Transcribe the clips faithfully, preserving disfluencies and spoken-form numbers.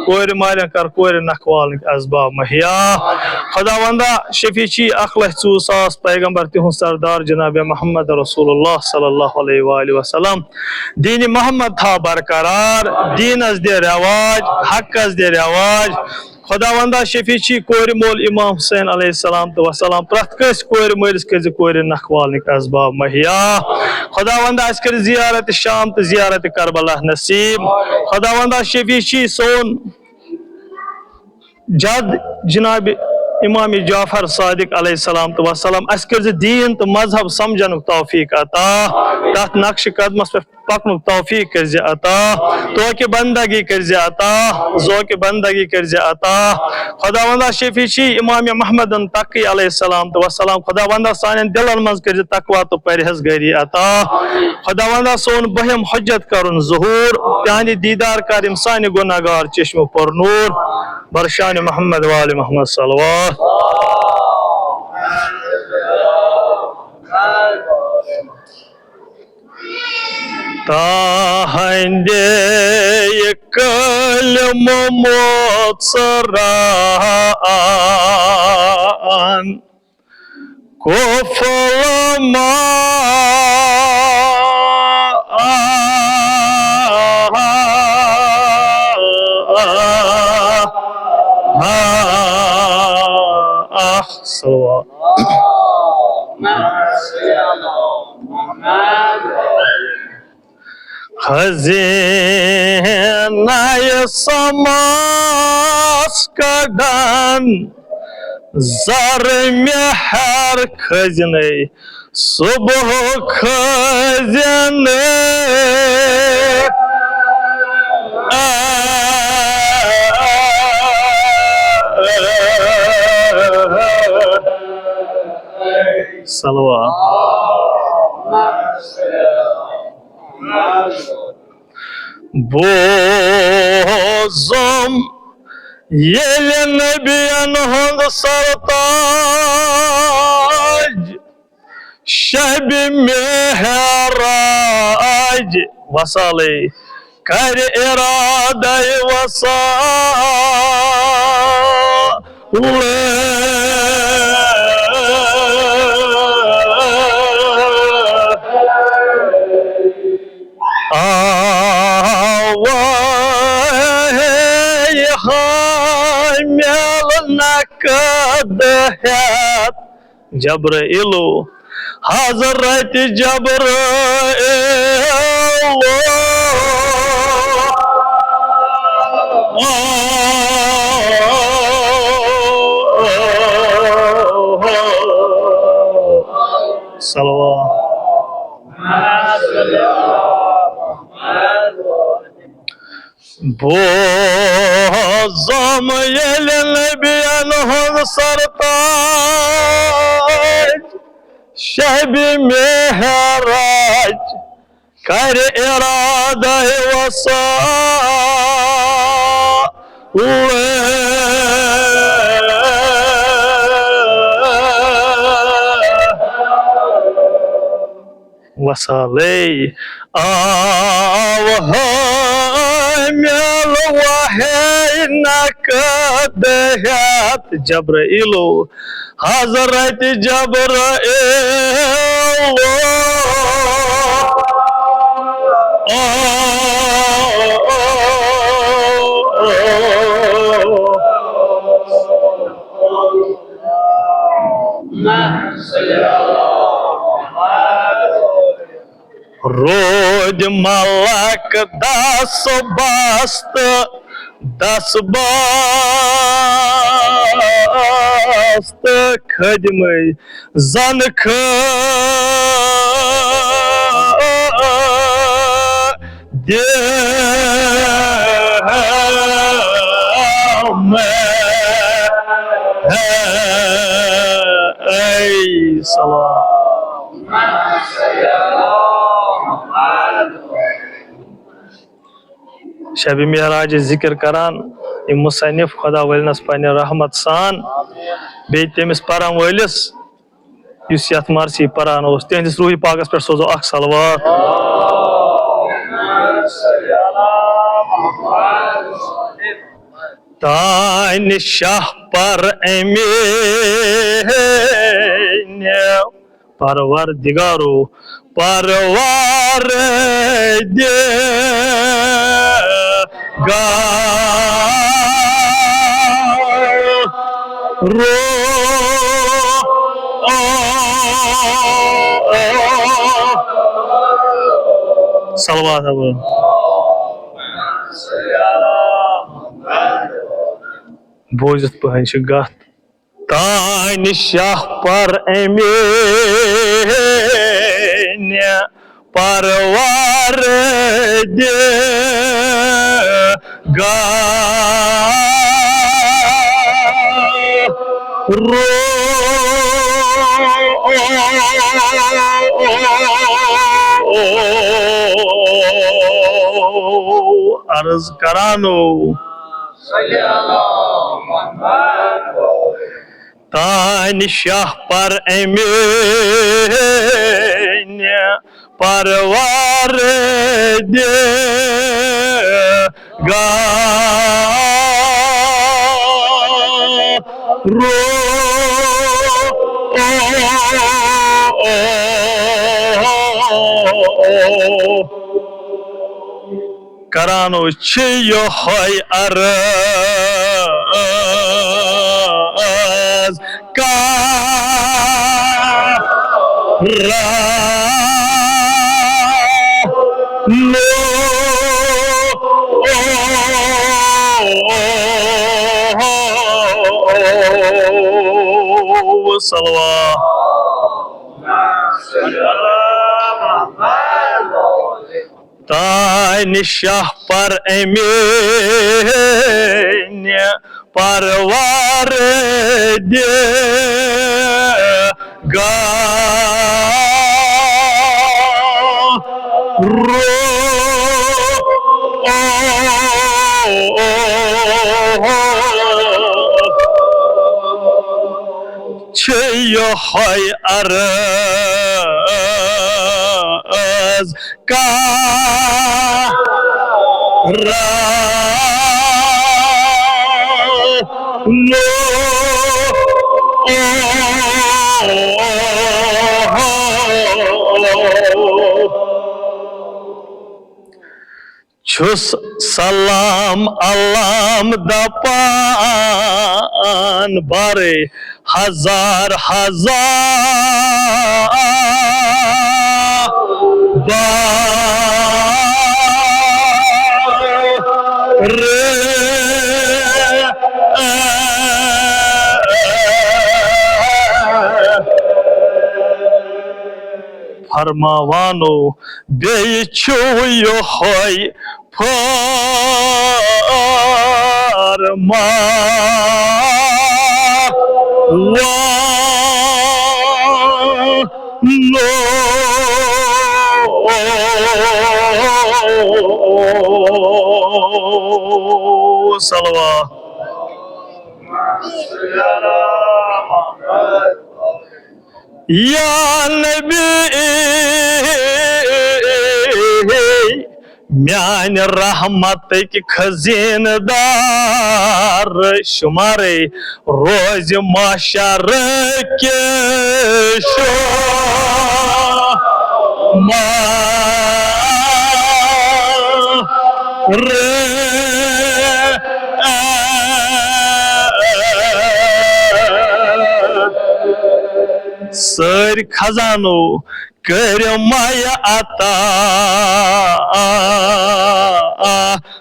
کورِ مالٮ۪ن کر کورِ نکھٕ والنٕکۍ اسباب مہیا۔ خداوندا، شفیع چھی اکھ لچھ ژوٚوُہ ساس پیغمبر تِہُنٛد سردار جناب محمد رسول اللہ صلی اللہ علیہ وآلہ وسلم۔ دین محمد تھاو برقرار، دینس دِ رواج، حقس دِ رواج۔ خداوندا، شفیع چھی کورِ مول امام حسین علیہ السلام تہٕ وسلام۔ پرٛٮ۪تھ کٲنٛسہِ کورِ مٲلِس کٔرۍ زِ کورِ نکھٕ والنٕکۍ اسباب مہیا۔ خداوندا، اسہِ کٔرۍ زیارت شام تہٕ زیارت کربلا نصیب۔ خداوندا، شفیع چھی سون جد جناب امام جعفر صادق علیہ السلام تہٕ وسلام، اسہِ کٔرۍ زِ دین تہٕ مذہب سمجھنُک توفیق عطا، تتھ نقش قدمس پٮ۪ٹھ پکنُک توفیق کٔرۍ زِ عطا، توکہِ بندگی کٔرۍ زِ عطا، ذوقہِ بندگی کٔرۍ زِ عطا۔ خداوندا، شفیع چھی امام محمد تقی علیہ السلام تہٕ وسلام۔ خداوندا، سانٮ۪ن دلن منٛز کٔرۍ زِ تقوی تہٕ پرہیزگٲری عطا۔ خداوندا، سون بہم حجت کرُن ظہور، تہنٛدِ دیدار کر یِم سانہِ گناہگار چشمہٕ پر نور۔ برشان محمد وآل محمد صلوات۔ تہنٛدے کلمہٕ مُژراوان قفل ما صلوات۔ خزینہ سماس کڑان زر مہر خزنہ صبح خزنہ۔ صلوات۔ بوزم ییٚلہِ نبین ہُنٛد سرتاج شبِ معراج وصالے کرِ ارادے وصال۔ آوے حامل نقد ہیت جبرائیلو، حضرت جبرائیلو۔ صلوات۔ بوزم ییٚلہِ نبین ہُنٛد سرتاج شبِ معراج کرِ ارادے وصال۔ وصالے آو حامل وحی نقد ہیت جبرائیلو، حضرت جبرائیلو۔ روٗدۍ ملک دس بست، دس بست خدمے زن خٲدم۔ اے صلوات۔ شب معراج ذکر کران، یہِ مصنف خدا ولنس پننہِ رحمت سان، بیٚیہِ تٔمِس پرن وٲلِس، یُس یتھ مرثی پران اوس، تِہنٛدِس روحی پاکس پٮ۪ٹھ سوزو اکھ صلوات۔ تانۍ شاہ پر امیٖنہِ پروردگارو، پروردگار۔ صلوات ہا۔ بوٗزِتھ پٔہنۍ چھِ گتھ۔ تانۍ شاہ پر امیٖنہِ پروردگار۔ عرض کرانو۔ تانۍ شاہ پر امیٖنہِ پروردگار۔ کرانو چھِ یِہوٚے عرض کرانو۔ صلوات۔ تانۍ شاہ پر امیٖنہِ پروردگار۔ چھِ یِہوٚے عرض کرانو۔ چھُس سلام علام دپان بارے ہزار ہزار بار۔ فرماوانو بیٚیہِ چھُ یِہوٚے فرماوان۔ صلوات۔ یا نبی، میانہِ رحمتٕکۍ خزیٖنہٕ دار، شمارے روزِ محشر کہِ شمار۔ سٲرۍ خزانو کٔرۍ مَے عطا،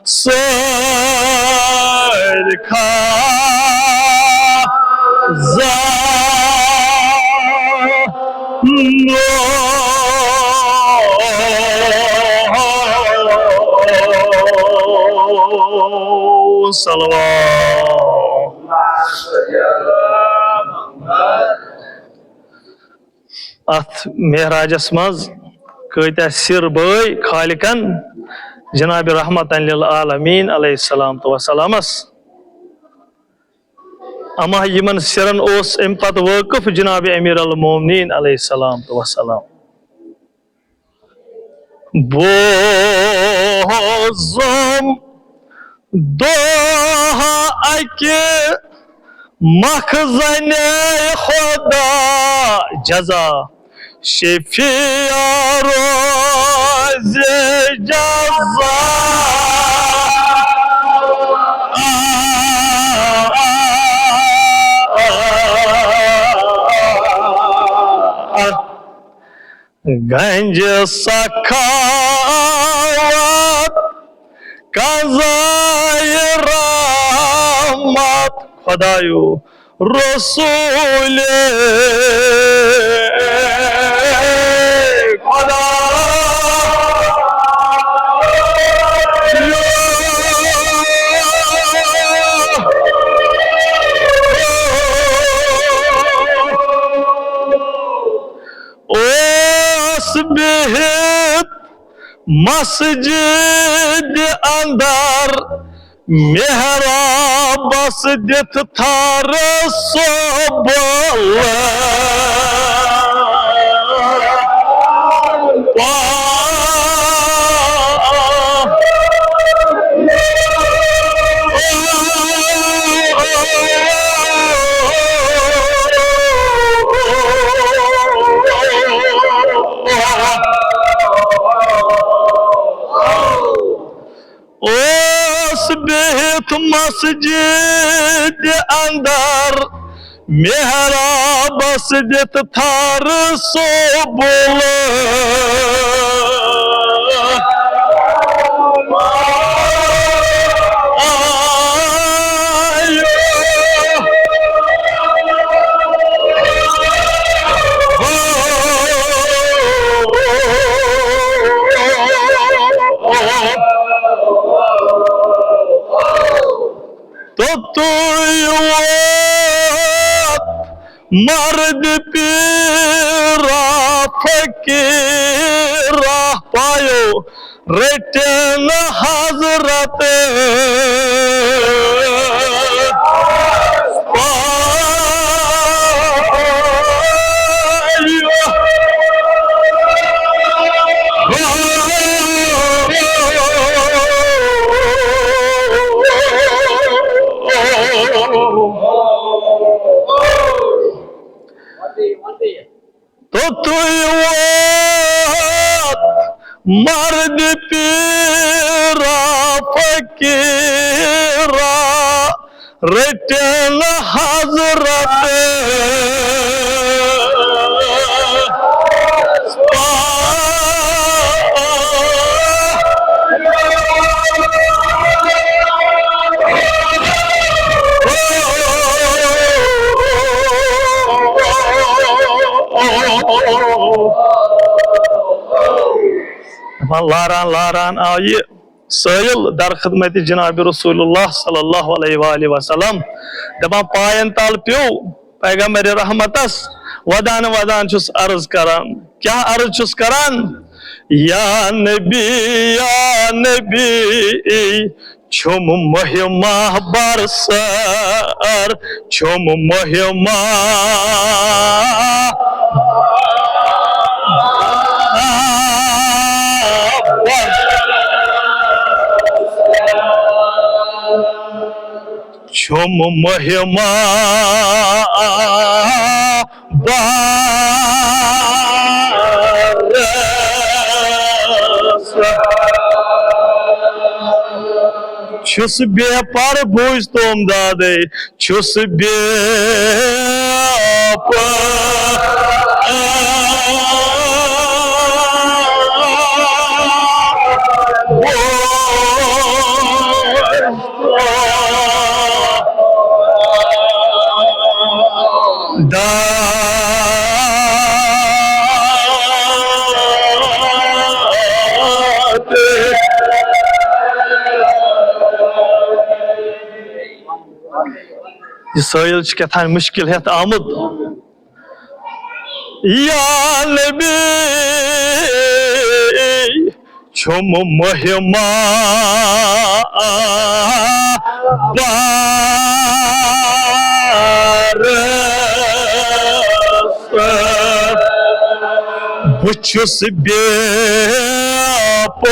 سٲرۍ خزانو۔ صلوات۔ اتھ معراجس منٛز کۭتیاہ سِر بٲے خالقن جناب رحمتاً للعالمین علیہ الصلوۃ والسلامس۔ اما یِمن سِرن اوس امہِ پتہٕ وٲقف جناب امیر المومنین علیہ الصلوۃ والسلام۔ بوزم دۄہ اکہِ مخزنہِ خدا جزا شفیع روزِ جزا۔ گنج سخاوت قضائے رحمت خدایو رسول خدا۔ اوس بِہِتھ مسجد اندر محرابس دِتھ تھر سُبل۔ اوس بِہِتھ مسجد اندر محرابس دِتھ تھر سُبل۔ توٚتُے ووت مرد پیرا فقیرا پایو رٔٹِن حضرت۔ توٚتُے ووت مرد پیرا فقیرا رٔٹِن حضرت۔ دپان لاران لاران آو یہِ سٲیِل در خدمت جناب رسول اللہ صلی اللہ علیہ وآلہ وسلم۔ دپان پاین تل پیوٚو پیغمبر رحمتس ودان ودان چھُس عرض کران۔ کیٛاہ عرض چھُس کران؟ یا نبی، یا نبی، چھُم مہمہ برسر، چھُم مہمہ برسر۔ چھُم مہمہ بارس۔ چھُس بے پر، بوٗزتوم دادے، چھُس بے پر۔ یہِ سٲیِل چھُ کیٛاہ تام مُشکِل ہٮ۪تھ آمُت۔ یا نبی، چھُم مہمہ بارس۔ بہٕ چھُس بے پر۔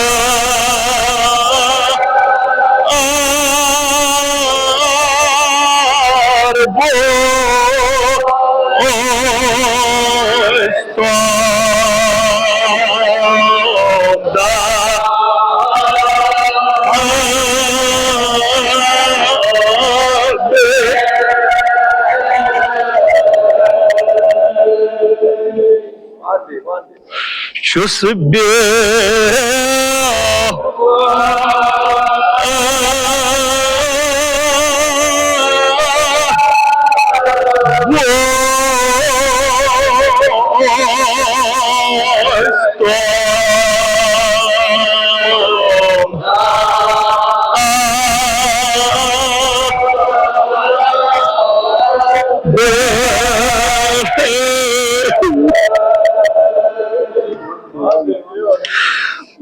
چھُس بے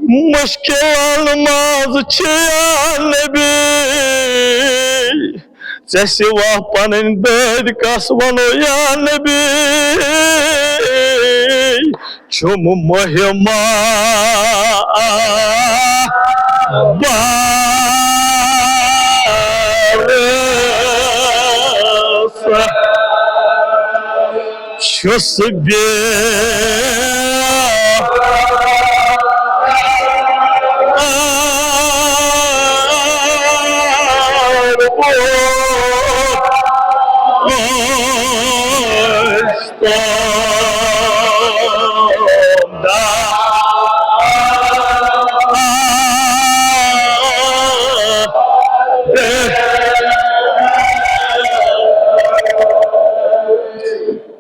مشکلن منٛز چھِ یا نبی، ژےٚ سوا پنٕنۍ دٲدۍ کس ونو یا نبی؟ چھُم مہما بارس چھُس بے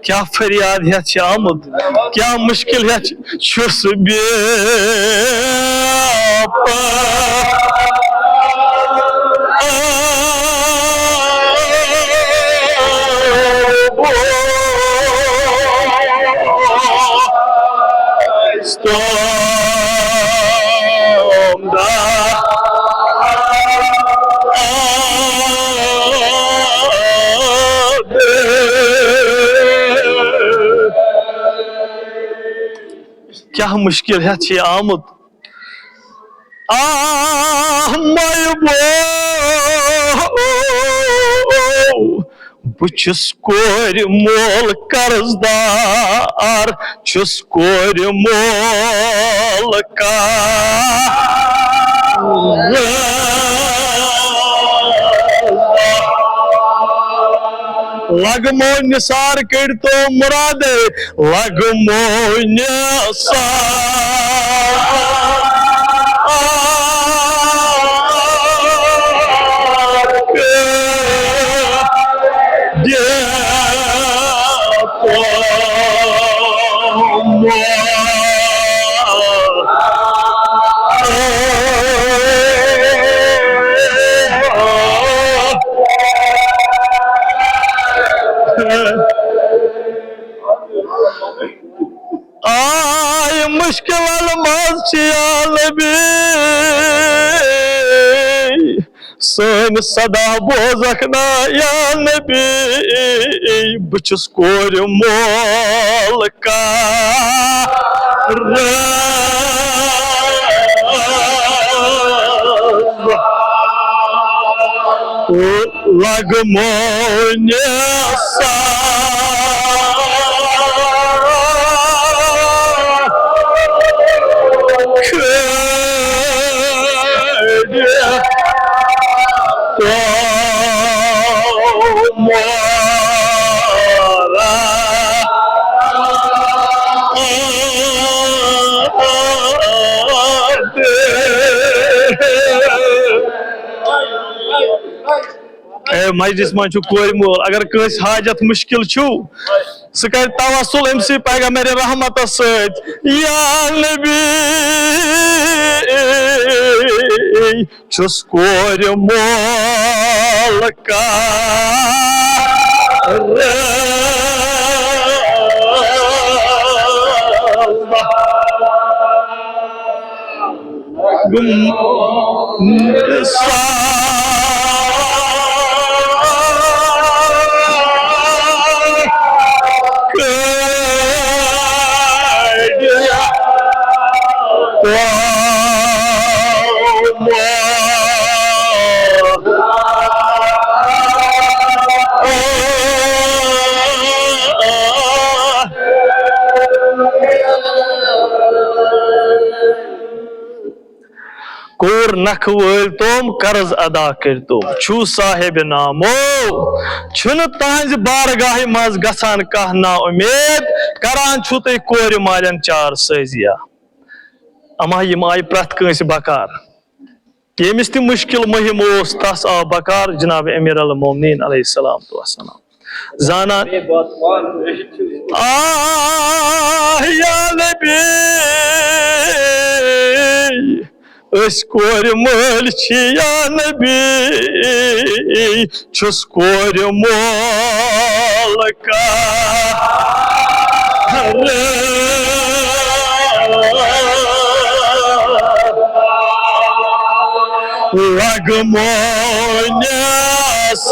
کیٛاہ فریاد ہٮ۪تھ چھِ آمُت، کیٛاہ مُشکِل ہٮ۪تھ چھِ، چھُس بے کیٛاہ مُشکِل ہٮ۪تھ چھِ یہِ آمُت؟ آہ مایہِ بو، بہٕ چھُس کورِ مول قرض دار، چھُس کورِ مول قرض۔ لگمو نثار کٔرۍ تو مرادے، لگمو نثار۔ آے مُشکِلن منٛز چھِ یا نبی، سٲنۍ صدا بوزکھ نا یا نبی، بہٕ چھُس کورِ مول قرض۔ لگمو نثار کھڑ تو مارا۔ اے مجلس منٛز چھُ کورِ مول، اگر کٲنٛسہِ حاجت مُشکِل چھُ، سُہ کرِ توسل أمۍ سٕے پیغمبر رحمتس سۭتۍ۔ یا نبی، چھُس کورِ مول قرض۔ گم سا کوٗر نکھٕ وٲلۍ تِم قرض ادا کٔرۍ تِم۔ چھُو صاحب نامو، چھُنہٕ تہنٛزِ بارگاہہِ منٛز گژھان کانٛہہ نا اُمید، کران چھُو تُہۍ کورِ مالٮ۪ن چار سٲزیہ۔ اما یِم آیہِ پرٛٮ۪تھ کٲنٛسہِ بکار۔ ییٚمِس تہِ مُشکِل مُہِم اوس، تس آو بکار جناب امیر المومنین علیہ السلام تو وسلام۔ زانان، آہ یا نبی، أسۍ کورِ مٲلۍ چھِ یا نبی، چھُس کورِ مول کار۔ لگمونس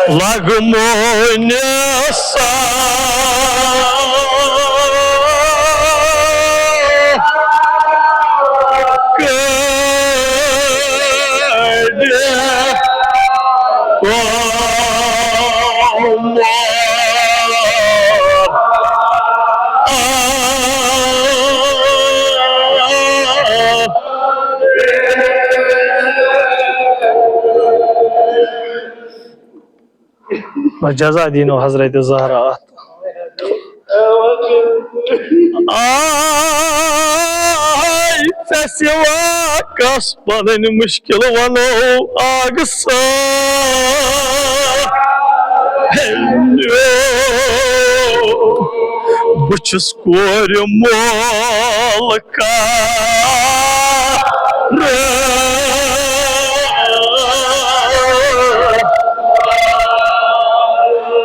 لگمونس بس جزا دینو حضرت زہرا اتھ۔ آے ژےٚ سوا کس پنٕنۍ مُشکِل ونو آگہٕ سا۔ بہٕ چھُس کورِ مول کار۔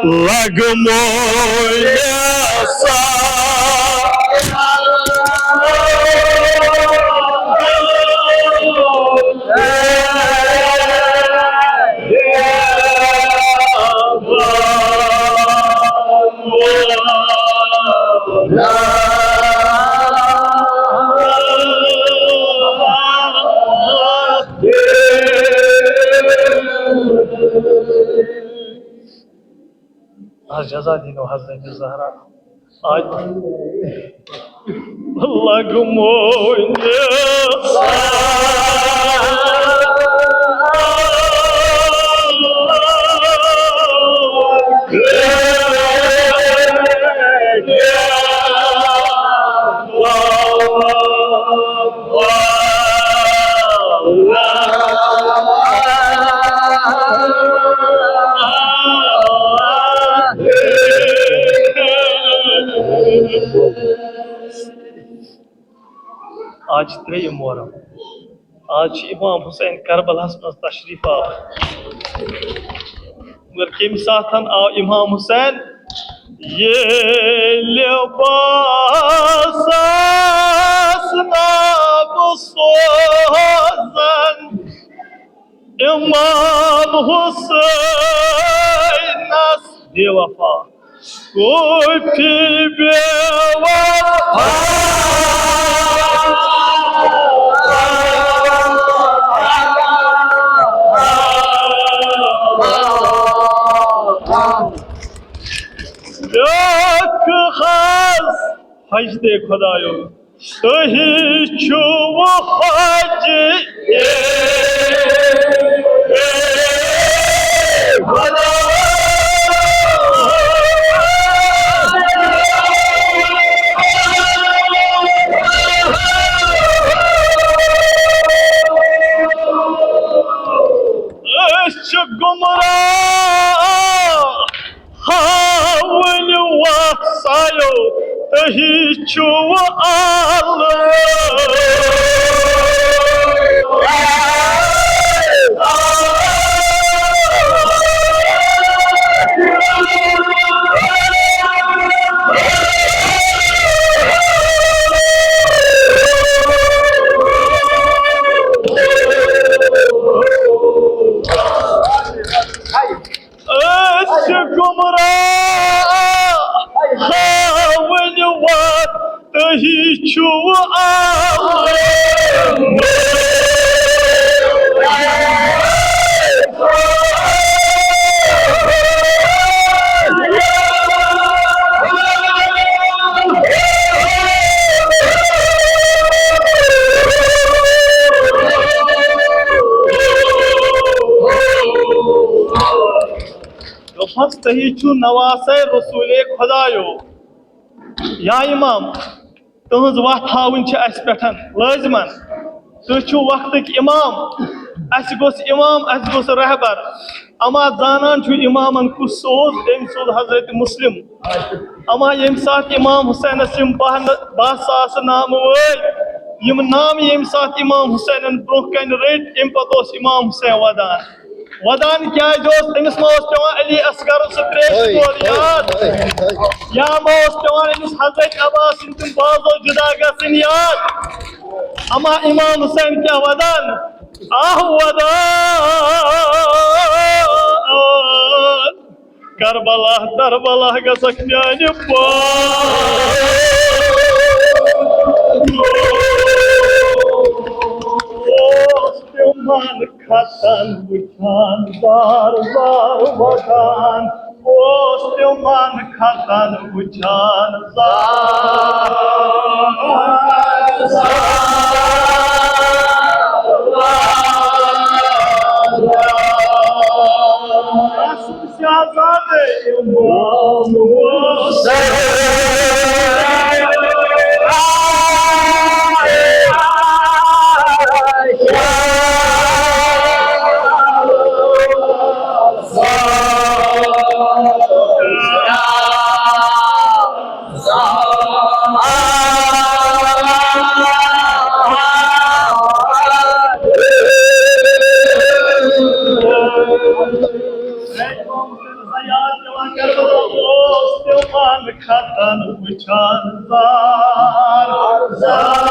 لگمونس آز جزا دینو حضرت زہرا۔ آج لگمونس آز چھِ ترٛیٚیِم محرم۔ آز چھِ امام حسین کربلاہس منٛز تشریف آور۔ مگر کمہِ ساتن آو امام حسین؟ ییٚلہِ بہٕ آسس ناو سوزن امام حسینس بے وفا۔ کوفی بے وفا۔ لیکھ حض حج دے خدایو۔ تُہی چھِو حاجی۔ أسۍ چھِ گمراہ۔ ہاوٕنۍ وَتھ سایو، تُہی چھِو آلہٕ۔ أسۍ چھِ گمراہ، ہاوٕنۍ وَتھ تُہی چھِو آلہٕ۔ تُہی چھِو نواسے رسولے خدایو۔ یا امام، تُہٕنٛز وَتھ ہاوٕنۍ چھِ اَسہِ پٮ۪ٹھ لٲزمَن۔ تُہۍ چھِو وقتٕکۍ امام، اَسہِ گوٚژھ امام، اَسہِ گوٚژھ رہبر۔ اما زانان چھُ امامن کُس سوز؟ تٔمۍ سوز حضرت مسلم۔ اما ییٚمہِ ساتہٕ امام حسینس یِم باہ، باہ ساس نامہٕ وٲلۍ، یِم نامہٕ ییٚمہِ ساتہٕ امام حسینن برونٛہہ کنہِ رٔٹۍ، اَمہِ پتہٕ اوس امام حسین ودان۔ ودان کیازِ اوس؟ أمِس ما اوس پٮ۪وان علی اصغرَس سُہ ترٛیشہِ دود یاد؟ یا ما اوس پٮ۪وان أمِس حضرت عباس سٕنٛدۍ تِم بازو جُدا گژھٕنۍ یاد؟ اما امام حسین کیٛاہ ودان؟ آہ ودان، کربلا، کربلا گژھکھ میانہِ پاے۔ اوس تِمن کھسان وٕچھان، بار بار وۄتھان۔ اوس تِمن کھسان وٕچھان، زار زار۔ شہزادے امام حسین۔ اوس تِمن کھسان وٕچھان، زار زار۔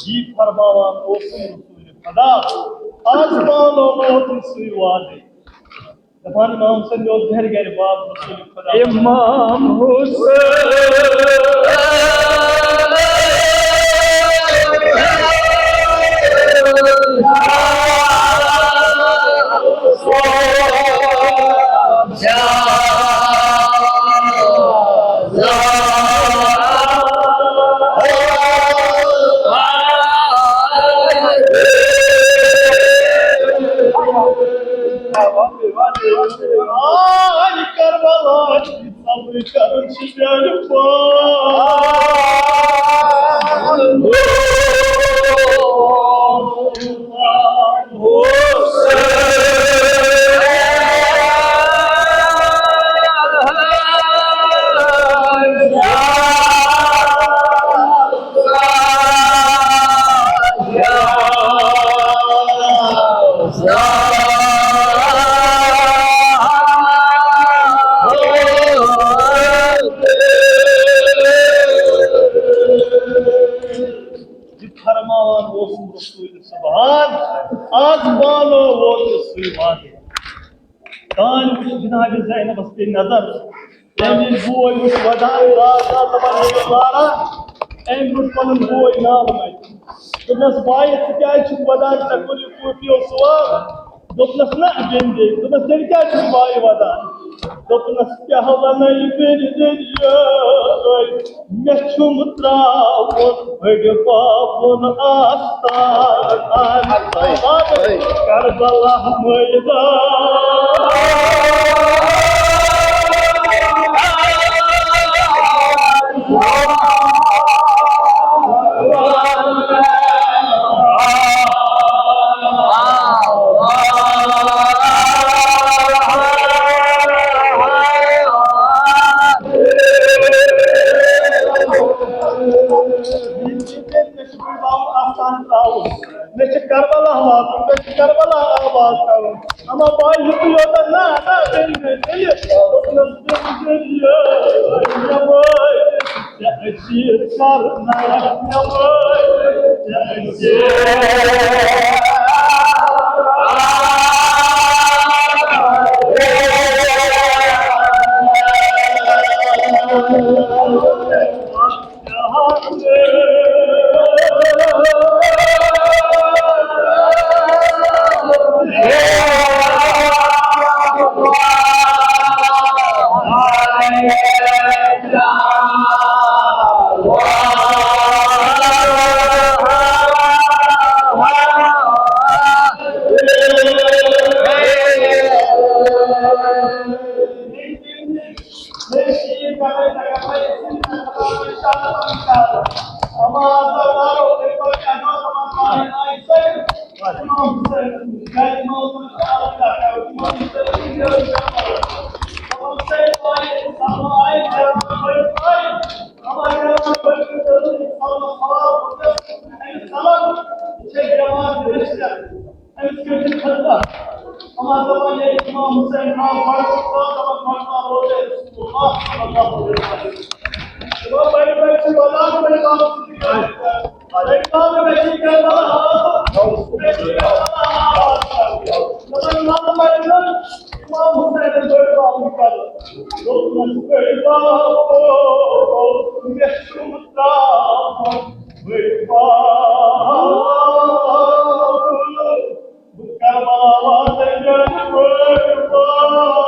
یی فرماوان اوسُم رسول خدا، آز پانو ووت سُے وعدے۔ دپان امام حسین، مےٚ اوس گرِ گرِ باب رسول خدا۔ امام حسین۔ آے کربلا، صبر کرن چھ میانہ پان۔ یہِ فرماوان اوسُم رسول سبحان، آز پانو ووت سُے وعدٕ۔ تانۍ وٕچھ جناب زینبس پیٚیہِ نظر۔ أمۍ ییٚلہِ بوے وٕچھ ودان، راز راز دپان، "ہے یارا"، أمۍ روٚٹ پنُن بوے نالہٕ متہِ۔ دوٚپنس، "بایہِ، ژٕ کیازِ چھُکھ ودان؟ ژےٚ کوٚر یہِ کوٗفیو سوال؟" دوٚپنس، "نہ، بیٚنہِ بیٚنہِ۔" دوٚپنس، "تیٚلہِ کیازِ چھُکھ بایہِ ودان؟" دوٚپنس، "کیٛاہ ونَے بیٚنہِ بیٚنہِ یٲرۍ؟" مےٚ چھُم ترٛاوُن بٔڈِ بابُن آستان۔ کربلا مٲدان۔ مےٚ چھِ کربلا واتُن، مےٚ چھِ کربلا آباد کرُن۔ اما بھائی، یُتُے یوت نہ، نہ، تیٚلہِ، تیٚلہِ، تیٚلہِ۔ أمِس کٔرۍ زِ خدمت۔ اَما دَپان، ییٚلہِ اِمام حُسین آو، بَڑٕ اُستاد، دَپان، بَڑٕ اُستاد، رسول اللہ صلی اللہ علیہ وسلم۔ دَپان، بَڑِ بَڑِ چھِ وَدان، بَڑِ بَڑِ چھِ وَدان۔ بَڑِ بَڑِ چھِ وَدان۔ دَپان، اِمام حُسین بَڑِ بَڑِ چھِ وَدان۔ دوٚپمَس، بٔڑۍ بَب، مےٚ چھُ ترٛاوُن بٔڑۍ بَب۔ بہٕ کربلا واتَے میٛانہِ بٔڑۍ بَب۔